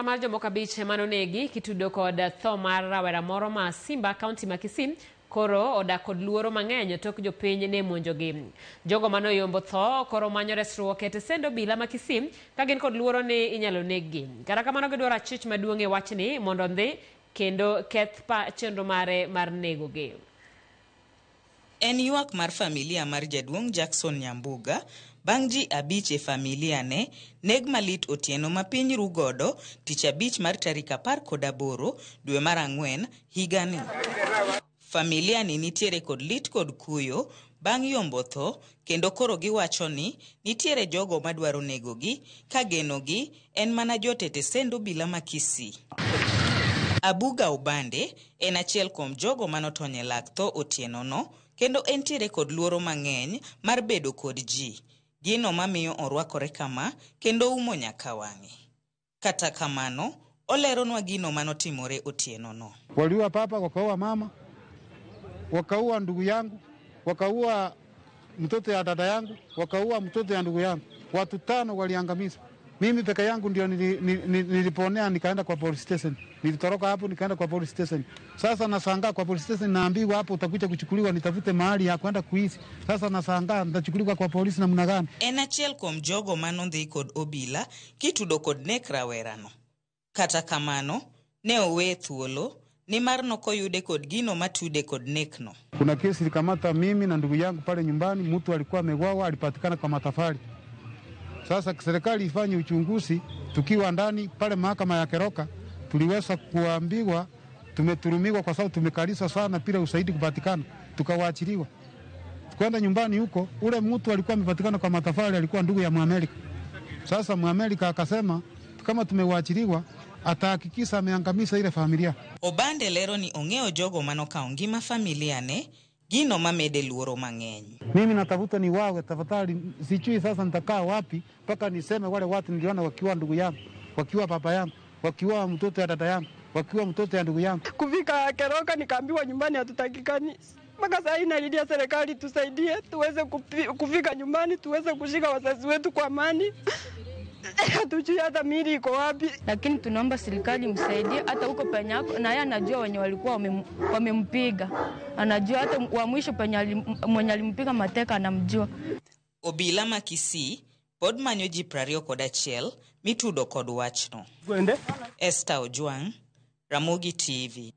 Mar jomoko 5 manonegi kitudo kod tho mar rawera moro ma Simba, kaunti ma Kisii, koro odak kod luoro mang'eny tok jopiny ne monjogi. Jogo manoyombo tho koro manyo resruok e tesend obila ma Kisii ka gin kod luoro ni inyalo neggi. Kata kamano gidwaro achich maduong' e wachni mondo ondhi kendo keth pa chenro mare mar negogi. En ywak mar familia mar jaduong' Jackson Nyambuga bang' ji 5 e familia ne neg malit otieno ma piny rugodo tich abich mar tarik 18 dwe mar 4 higani. Familia ni nitiere kod lit kod kuyo bang' yombo tho kendo koro giwacho ni nitiere jogo madwaro negogi ka genogi en mana jotete send obila ma Kisii. Abuga Obande en achiel kuom jogo manotony e lak tho otieno no kendo entiere kod luoro mang'eny mar bedo kod ji. Gino mamiyo orwakore kama kendo umo nyaka wang'e. Kata kamano, oleronwa gino manotimore otieno no. Waliua papa, wakaua mama, wakaua ndugu yangu, wakaua mtoto ya dada yangu, wakaua mtoto ya ndugu yangu. Watu 5 waliangamizwa. Mimi peke yangu ndio niliponea nikaenda kwa police station. Nilitoroka hapo nikaenda kwa police station. Sasa nashangaa kwa police station naambiwa hapo utakuja kuchukuliwa, nitafute mahali ya kwenda kuishi. Sasa nashangaa nitachukuliwa kwa polisi namna gani? En achiel kuom jogo manondhi kod obila kitudo kod nek rawerano. Kata kamano, ne owe thuolo nimar nokoyude kod gino matude kod nekno. Kuna kesi ilikamata mimi na ndugu yangu pale nyumbani, mtu alikuwa ameuawa, alipatikana kwa matofali. Sasa serikali ifanye uchunguzi. Tukiwa ndani pale mahakama ya Keroka tuliweza kuambiwa tumeturumiwa kwa sababu tumekaliswa sana bila ushahidi kupatikana, tukawaachiliwa. Kwenda nyumbani huko, ule mtu alikuwa amepatikana kwa matofali alikuwa ndugu ya Mwamerika. Sasa Mwamerika akasema kama tumewaachiliwa atahakikisha ameangamiza ile familia. Obande lero ni ong'eyo jogo manokawo ngima familia ne, gino mamede luoro mang'eny. Mimi natafuta ni wawe tafadhali, sijui sasa nitakaa wapi mpaka niseme wale watu niliona wakiwa ndugu yangu, wakiwa baba yangu, wakiwa mtoto ya dada yangu, wakiwa mtoto ya ndugu yangu. Kufika Keroka nikaambiwa nyumbani hatutakikani. Mpaka saa hii nalilia serikali tusaidie tuweze kufika nyumbani, tuweze kushika wazazi wetu kwa amani. Hatujui hata miili iko wapi. Lakini tunaomba serikali msaidie hata huko penye ako, na yeye anajua wenye walikuwa wamempiga. Anajua hata wa mwisho penye mwenye alimpiga mateka anamjua. Obila ma Kisii pod manyo ji 21 mitudo kod wachno. Gwende. Esther Ojwang, Ramogi TV.